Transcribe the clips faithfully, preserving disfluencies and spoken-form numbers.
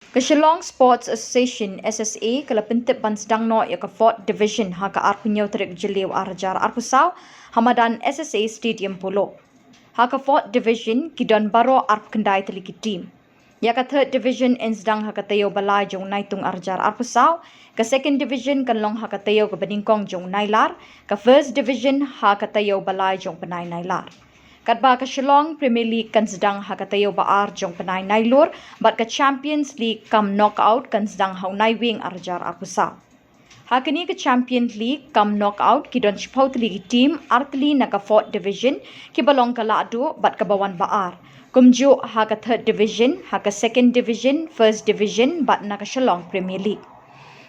Ka Shillong Sports Association, S S A, ka la pyntip ban sdang noh ïa ka fourth division ha ka arphew tarik Jylliew arhajar arphew saw ha madan S S A Stadium Polo. Ha ka fourth division ki don baroh arphew khyndai tylli ki team. Ïa ka third division yn sdang ha ka taïew ba lai jong u Naitung arhajar arphew saw, ka second division kan long ha ka taïew kaba nyngkong jong u Nailar, ka first division ha ka taïew ba lai jong u bnai Nailar. Katba ka Shillong Premier League kan sdang ha ka taïew ba ar jong u bnai Nailur, bad ka Champions League kam knockout kan sdang ha u Naiwieng arhajar arphew saw. Ha kane ka Champions League kam knockout ki don shiphew tylli ki team, ar tylli na ka fourth division kiba long ka lahduh bad kaba wan ba ar. Kumjuh ha ka third division, ha ka second division, first division bad na ka Shillong Premier League.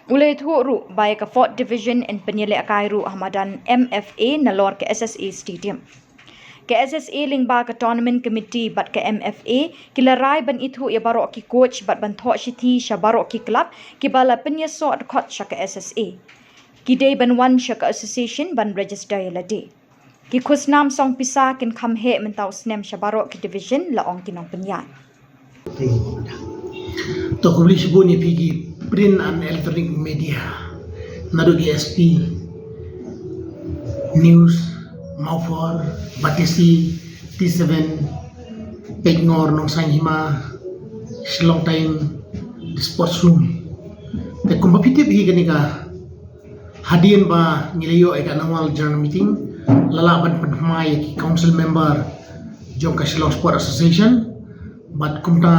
U la ïathuh ruh ba ïa ka fourth division yn pynïalehkai ruh ha madan M F A nalor ka S S A Stadium. Ka S S A lyngba ka Tournament Committee bad ka M F A ki la rai ban ithuh ïa baroh ki coach bad ban thoh shithi sha baroh ki club kiba la pynïasoh dkhot sha ka S S A. Ki dei ban wan sha ka association ban register ïa lade. Ki khusnam song pisa kin kham heh mynta u snem sha baroh ki division, la ong ki nongpynïaid. To, khublei shibun ïa phi ki print and electronic media, naduh ki S P News, Mawphor, Batesi, T seven, Pejngor, Nongsain Hima, Shillong Times, The Sports Room. Te kumba phi tip hi, kane ka hadien ba ngi la ïoh ïa ka annual general meeting, la lah ban pynthymmai ïa ki council member jong ka Shillong Sports Association. Bad kumta,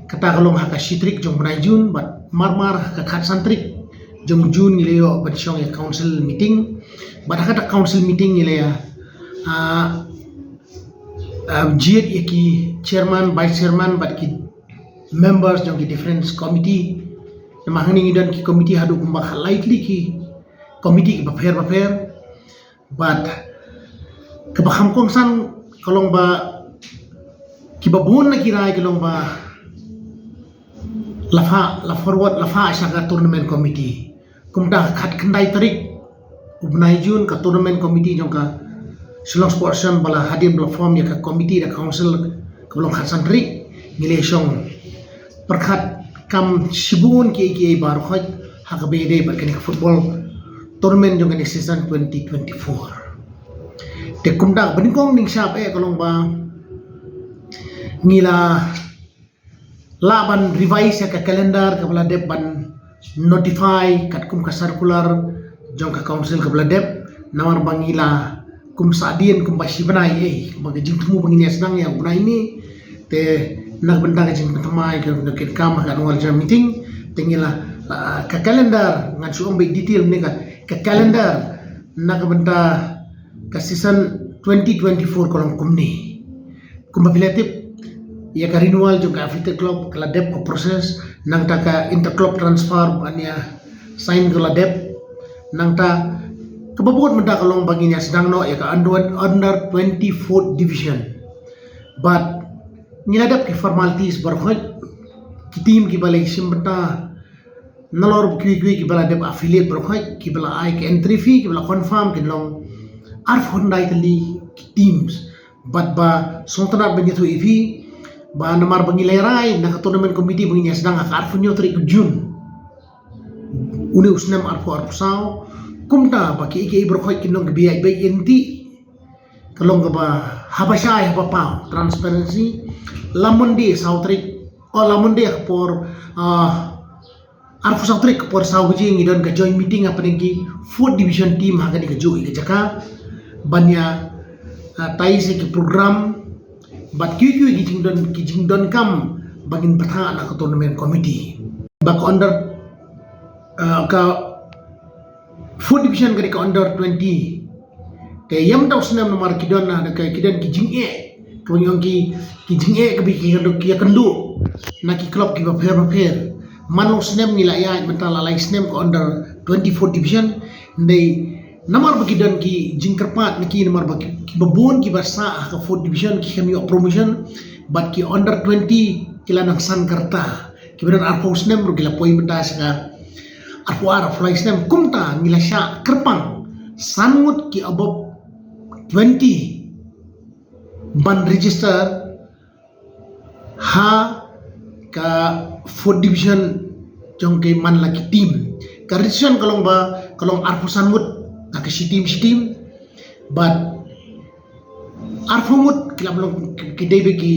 kata ka long ha ka shi tarik jong u bnai June, bad marmar ha ka khatsan tarik jong u June ngi la ïoh ban shong ïa ka council meeting. Bad ha kata ka council meeting ngi la ïa, ah, ah, jied ïa ki chairman, vice chairman bad ki members jong ki different committee. Namar hangne ngi don ki committee haduh kumba khatlai tylli ki committee kiba pher bapher. Bad kaba kham kongsan ka long ba kiba bun na ki rai ka long ba la phah, la forward, la phah sha ka tournament committee. Kumta ha ka khatkhyndai tarik u bnai June ka tournament committee jong ka Shillong Sports Association ba la hadien ba la form ïa ka committee da council kaba long khatsan tarik, ngi la shong pyrkhat kam shibun kiei kiei baroh khoit ha kaba ïadei bad kane ka football tournament jong kane ka season twenty twenty-four. Te kumta kaba nyngkong nyngshap eh ka long ba ngi la lah ban revise ïa ka calendar kaba la dep ban notify katkum ka circular jong ka council kaba la dep, namar ba ngi la kum sah dien kumba shi bnai, eh, kumba ka jingthmu ba ngin ïa sdang ïa u bnai ne. Te na ka bynta ka jingpynthymmai ka, ka, ka kam ha ka annual general meeting, te ngi la, ah, ka calendar, ngan shu ong beit detail ne ka, ka calendar na ka bynta ka season twenty twenty-four ka long kumne. Kumba phi la tip, ïa ka renewal jong ka affiliated club ka la dep ka process, nangta ka interclub transfer ban ïa sign ka la dep, nangta kaba bud mynta ka long ba ngin ïa sdang noh ïa ka under, under twenty fourth division. Bad ngi la dep ki formalities baroh khoit, ki team kiba la shim bynta nalor kiwei kiwei kiba la dep affiliate baroh khoit, kiba la ai ka entry fee, kiba la confirm kin long arphew khyndai tylli ki teams. Bad ba sngewtynnat ban ïathuh ïa phi ba namar ba ngi la rai na ka tournament committee ba ngin ïa sdang ha ka arphew hynñiew tarik June une u snem arphew arphew saw. Kumta ba kiei kiei baroh khoit kin long kiba ïaid beit ïaid lynti. Ka long kaba haba shai haba paw, transparency. La Monday saw tarik, oh, la Monday ha ka por, ah, arphew saw tarik ka por saw baje ngi don ka joint meeting hapdeng ki fourth division team ha kane kajuh ka jaka ban ïa, ah, tai sha ki program bad kiwei kiwei ki jingdon, ki jingdonkam ba ngin bthah na ka tournament committee. Ba ka under, ah, ka fourth division ka dei ka under twenty. Te ïa mynta u snem namar ki don, ah, da ka, ki don ki jingeh, kaba ngi ong ki, ki jingeh kaba ki ïakynduh, ki ïakynduh na ki club kiba pher bapher. Man la u snem ngi la ïaid mynta la lai snem ka under twenty fourth division. Hynrei namar ba ki don ki jingkyrpad na ki, namar ba ki, kiba bun kiba sah ha ka fourth division ki khlem ïoh promotion, bad ki under twenty ki la nang san ka rta. Kiba don arphew snem ruh ki la poi mynta sha ka arphew ar, arphew lai snem. Kumta ngi la shah kyrpang san ngut ki above twenty ban register ha ka fourth division jong ki man la ki team. Ka registration ka long ba ka long arphew san ngut na ka shi team shi team. Bad arphew ngut ki la long ki dei ba ki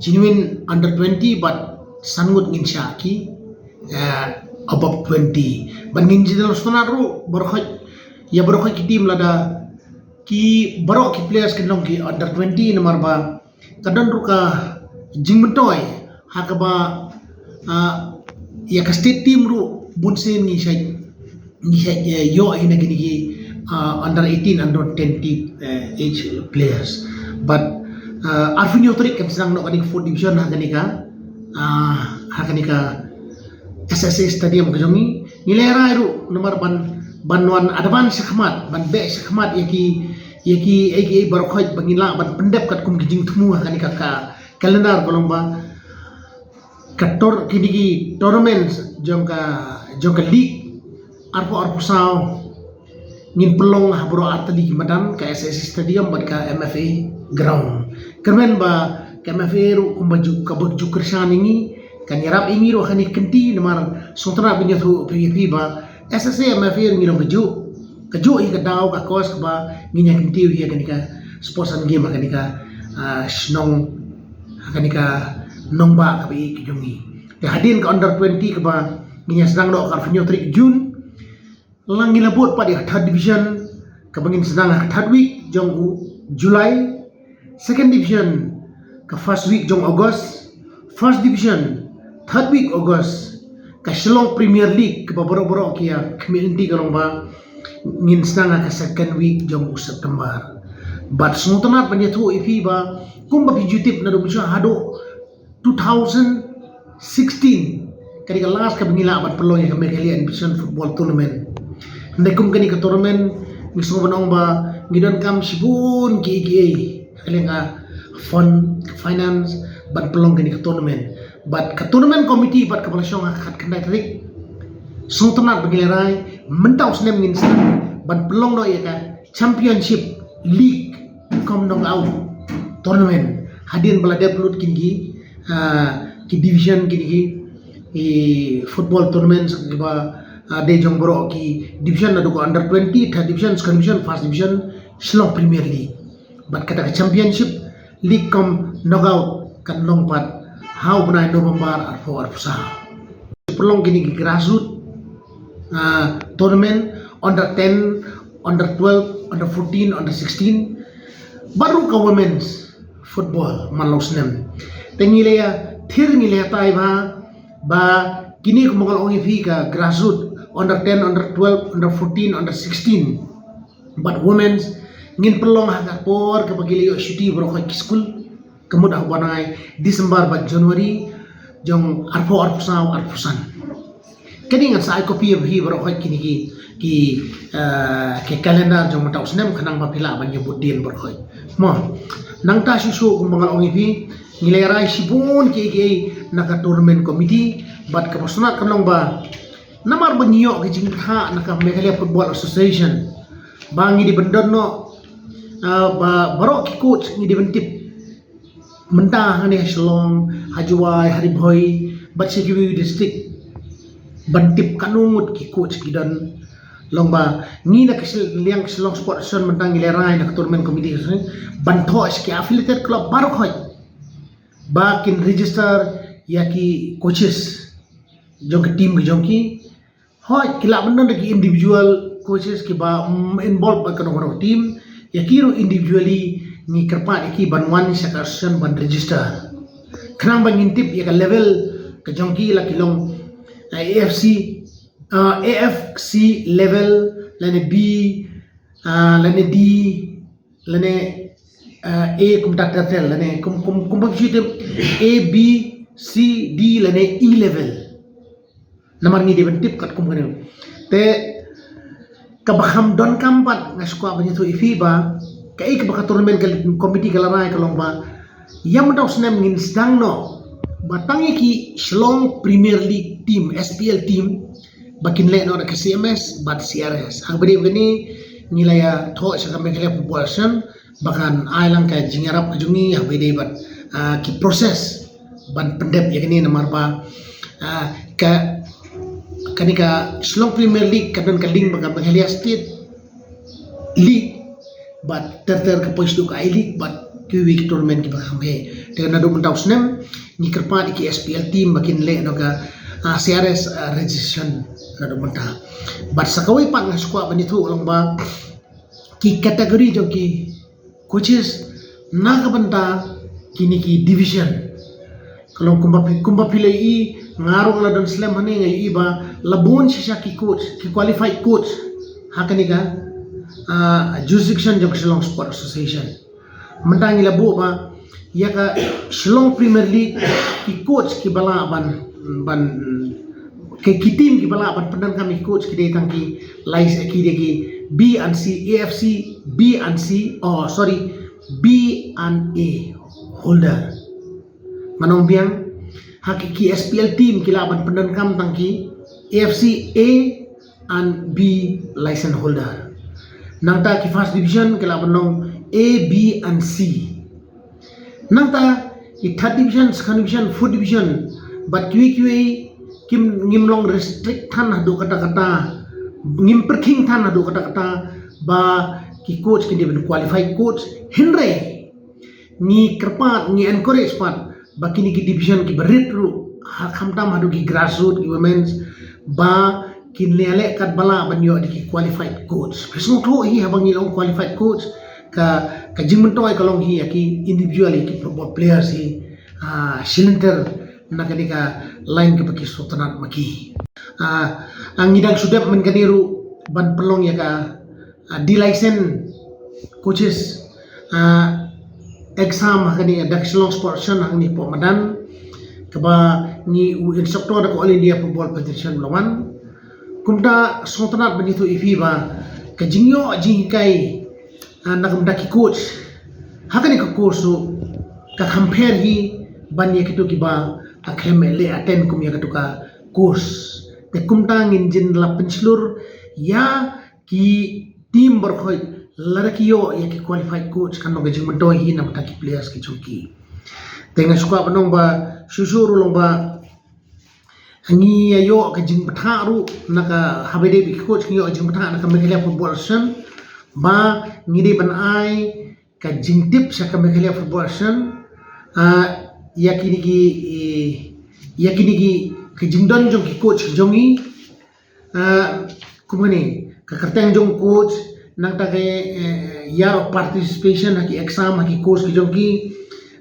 genuine under twenty, bad san ngut ngin shah ki eh, above twenty. Bad ngin jin sngewtynnat ruh baroh khoit, ïa baroh khoit ki team lada ki baroh ki players kin long ki under twenty, namar ba ka don ruh ka jingmyntoi ha kaba ah, ïa ka state team ruh bun sien ngi shait ngi shait ïoh hi na kine ki ah, under eighteen, under twenty eh, age players. But ah, arphew hynñiew tarik kan sdang noh kane ka fourth division ha kane ka ah, ha kane ka S S A stadium ka jong ngi. Ngi la rai ruh namar ban ban wan advance shakhmat, ban beh shakhmat ïa ki ïa ki ei ki ei baroh khoit ba ngin lah ban pyndep katkum ki jingthmu ha kane ka ka calendar ka long ba ka tor kine ki tournament jong ka jong ka league arphew arphew saw ngin pynlong ha baroh artylli ki madan, ka S S A stadium bad ka M F A ground. Kyrmen ba ka M F A ruh kumba ju kaba ju kyrshan ïa ngi kan ïarap ïa ngi ruh ha kane ka kynti, namar sngewtynnat ban ïathuh ïa phi ba S S A M F A ruh ngi long kajuh kajuh ïa ka daw ka kos kaba ngin ïa kyntiew ïa kane ka sports and game ha kane ka ah, shnong ha kane ka nongbah kaba ïeit ka jong ngi. Te hadien ka under twenty kaba ngin ïa sdang noh ka arphew hynñiew tarik June, la ngi la bud pat ïa ka third division kaba ngin sdang ha ka third week jong u July, second division ka first week jong August, first division third week August, ka Shillong Premier League kaba baroh baroh ki ïa khmih lynti ka long ba ngin sdang ha ka second week jong u September. Bad sngewtynnat ban ïathuh ïa phi ba kumba phi ju tip naduh mynshwa haduh two thousand sixteen, kane ka last kaba ngi lah ban pynlong ïa ka Meghalaya Invitation Football Tournament. Hynrei kum kane ka tournament ngi sngew ban ong ba ngi donkam shibun ki ei ki ei ha ka liang ka fund, ka finance ban pynlong kane ka tournament. Bad ka tournament committee bad kaba la shong ha ka khatkhyndai tarik sngewtynnat ba ngi la rai mynta u snem ngin sdang ban pynlong noh ïa ka championship league cum knockout tournament. Hadien ba la dep lut kine ki ah, ki division kine ki i football tournament kiba ah, dei jong baroh ki division, naduh ka under twenty, third division, second division, first division, Shillong Premier League. Bad kata ka championship league cum knockout kan long pat ha u bnai November arphew arphew saw. Pynlong kine ki grassroots ah, tournament, under ten, under twelve, under fourteen, under sixteen, bad ruh ka women's football man la u snem. Te ngi la ïa thir, ngi la ïa tai ba ba kine kumba nga la ong ïa phi ka grassroots, under ten, under twelve, under fourteen, under sixteen bad women's ngin pynlong ha ka por kaba ki la ïoh shuti baroh khoit ki skul, ka mut ha u bnai December bad January jong arphew arphew saw arphew san. Kane ngan sa ai copy ïa phi baroh khoit kine ki ki ah, ki calendar jong mynta u snem khnang ba phi lah ban ïa bud dien baroh khoit. Mo, nangta shuh shuh kumba nga la ong ïa phi, ngi la rai shibun ki ei ki ei na ka tournament committee, bad kaba sngewtynnat kan long ba namar ba ngi ïoh ka jingthoh na ka Meghalaya Football Association ba ngi dei ban don noh ah, ba baroh ki coach ngi dei ban tip mynta hangne ha Shillong, ha Jowai, ha Ri Bhoi bad sha kiwei district, ban tip katno ngut ki coach ki don. Long ba ngi na ka Shil-, liang ka Shillong Sports Association mynta ngi la rai na ka tournament committee ban thoh sha ki affiliated club baroh khoit ba kin register ïa ki coaches jong ka team ka jong ki. Hooid, ki lah ban don da ki individual coaches kiba mm, involve bad kano kano team. Ïa ki ruh individually ngi kyrpad ïa ki ban wan sha ka association ban register, khnang ba ngin tip ïa ka level ka jong ki, la ki long ah, A F C ah, A F C level, lane B ah, lane D, lane ah, A kumta ter ter, lane kum kum kum bang shi tip A, B, C, D lane E level. Namar ngi dei ban tip katkum kane. Te kaba kham donkam pat nga sngewkwah ban ïathuh ïa phi ba kaei kaba ka tournament ka committee ka la rai ka long ba ïa mynta u snem ngin sdang noh ba tang ïa ki Shillong Premier League team, S P L team, ba kin leh noh da ka C M S bad C R S. Ha kaba ïadei bad kane ngi la ïa thoh sha ka Meghalaya Football Association ba kan ai lang ka jingïarap ka jong ngi ha kaba ïadei bad ah, ki process ban pyndep ïa kane, namar ba Ah, ka kane ka Shillong Premier League ka don ka link bad ka Meghalaya State League bad ter ter ka poi sha ka I-League bad kiwei ki tournament kiba kham heh. Te naduh mynta u snem ngi kyrpad ïa ki S P L team ba kin leh noh ka ah, C R S ah, registration naduh mynta. Bad sa kawei pat nga sngewkwah ban ïathuh long ba ki category jong ki coaches na ka bynta kine ki division. Ka long kumba phi, kumba phi la ïohi, nga ruh nga la don slem hangne nga ïohi ba la bun shisha ki coach, ki qualified coach ha kane ka ah, jurisdiction jong ka Shillong Sport Association. Mynta ngi la buh ba ïa ka Shillong Premier League ki coach kiba lah ban, ban ki, ki team kiba lah ban pyndonkam ïa ki coach ki dei tang ki lai ki dei ki B and C, A F C, B and C, oh sorry, B and A holder. Ngan ong biang, ha ki, ki S P L team ki lah ban pyndonkam tang ki A F C A and B license holder. Nangta ki first division ki lah ban long A, B and C. Nangta ki third division, second division, fourth division bad kiwei kiwei kim, ngim long restrict than haduh katta katta, ngim pyrkhing than haduh katta katta ba ki coach ki dei ban qualified coach. Hynrei ngi kyrpad, ngi encourage pat ba kine ki division kiba rit ruh ha khamtam haduh ki grassroots, ki women's, ba kin ïaleh katba lah ban ïoh da ki qualified coach. Phi sngewthuh hi haba ngi long qualified coach, ka, ka jingmyntoi ka long hi ïa ki individual, ïa ki football players hi ah, shilynter na kane ka line kaba ki sngewtynnat ma ki. Ah, ah, ngi dang shu dep mynta kane ruh ban pynlong ïa ka ah, D license coaches ah, exam ha kane da ka Shillong Sports Association hangne hapoh madan kaba ngi u instructor da ka All India Football Federation la wan. Kumta sngewtynnat ban ïathuh ïa phi ba ka jingïoh jinghikai ah, na ka bynta ki coach ha kane ka course ruh ka compare hi ban ïa kito kiba ah, khlem leh attend kum ïa kito ka course. Te kumta ngin jin la pynshlur ïa ki team baroh khoit lada ki ïoh ïa ki qualified coach kan long ka jingmyntoi hi na ka bynta ki players ki jong ki. Te nga sngewkwah ban ong ba shuh shuh ruh long ba ngi ïa ïoh ka jingbthah ruh na ka, haba dei ki coach ngi ïoh ka jingbthah na ka Meghalaya Football Association ba ngi dei ban ai ka jingtip sha ka Meghalaya Football Association ah, ïa kine ki, eh, ïa kine ki, ka jingdon jong ki coach ki jong ngi. Ah, kumne, ka kyrteng jong coach, nangta ka eh, year of participation ha ki exam, ha ki course ki jong ki,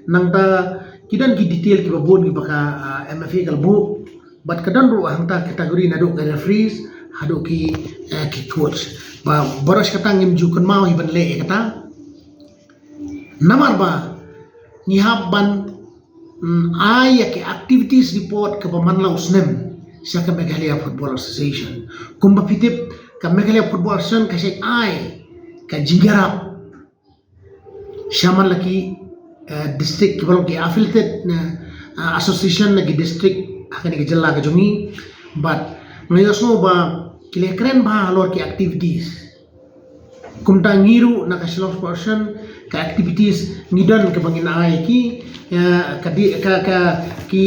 nangta ki don ki detail kiba bun kiba ka ah, M F A ka la buh. Bad ka don ruh hangta category naduh ka referees haduh ki eh, ki coach. Ba baroh shi katta ngim ju kynmaw hi ban leh ïa kata. Namar ba ngi hap ban mm, ai ïa ki activities report kaba man la u snem sha ka Meghalaya Football Association. Kumba phi tip ka Meghalaya Football Association ka shait ai ka jingïarap sha man la ki eh, district kiba long ki affiliated na ah, association na ki district ha kane ka jylla ka jong ngi. Bad nga ïohsngew ba ki la kren bha halor ki activities. Kumta ngi ruh na ka Shillong Sports Association ka activities ngi don kaba ngin ai ki eh, ka di ka ka ki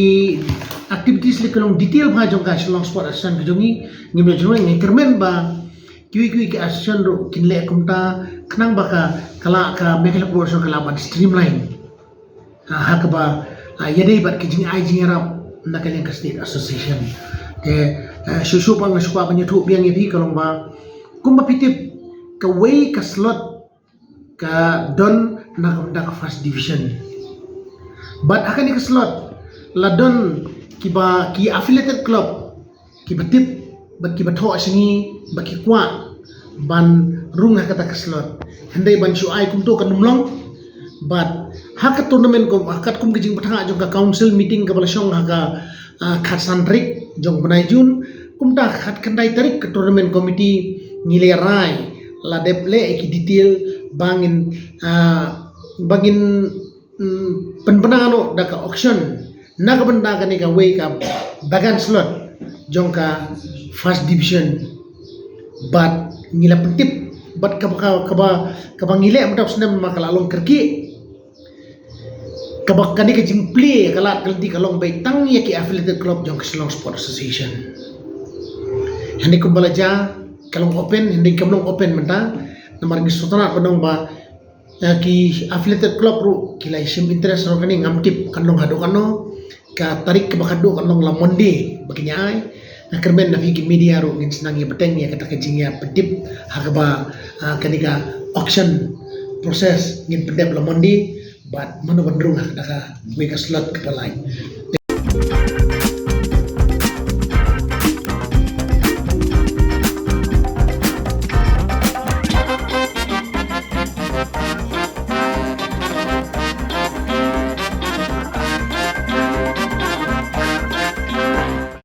activities leh ka long detail bha jong ka Shillong Sports Association ka jong ngi. Ngi meh jong ngi kyrmen ba kiwei kiwei ki association ruh kin leh kumta khnang ba ka ka la ka Meghalaya Football Association ka la ban streamline. Ah, ha kaba ah, ïadei bad ka jingai jingïarap na ka liang ka state association. Te eh, shuh shuh pat nga sngewkwah ban ïathuh biang ïa phi ka long ba kumba phi tip kawei ka slot ka don na ka bynta ka first division. Bad ha kane ka slot la don kiba ki affiliated club kiba tip bad kiba thoh sha ngi ba ki kwah ban rung ha kata ka slot. Hynrei ban shu ai kumto kan ym long. Bad ha ka tournament kum ha katkum ka jingbthah jong ka council meeting kaba la shong ha ka ah, khatsan tarik jong u bnai June. Kumta khatkhyndai tarik ka tournament committee ngi la rai la dep leh ki detail ba ngin ah, ba ngin mm, pynbna noh da ka auction na ka bynta kane kawei ka vacant slot jong ka first division. Bad ngi la pyntip bad kaba kaba kaba ngi leh mynta u snem ma ka la long kyrkieh. kaba kane ka jingplie ka lad ka lynti ka long beit tang ïa ki affiliated club jong ka Shillong Sport Association. Hynrei kumba la jia ka long open, hynrei kam long open mynta namar ngi sngewtynnat ba nong ba, eh, ki affiliated club ruh ki la shim interest ruh, kane ngam tip kan long haduh katno. Ka tarik kaba ka duh kan long la Monday ba ki ïa ai. Nga kyrmen na phi ki media ruh ngin sdang ïa bteng ïa kata ka jingïapyndep ha kaba, ah, kane ka auction process ngin pyndep la Monday. Bad mano ban rung ha kata ka wei ka slot kaba lai.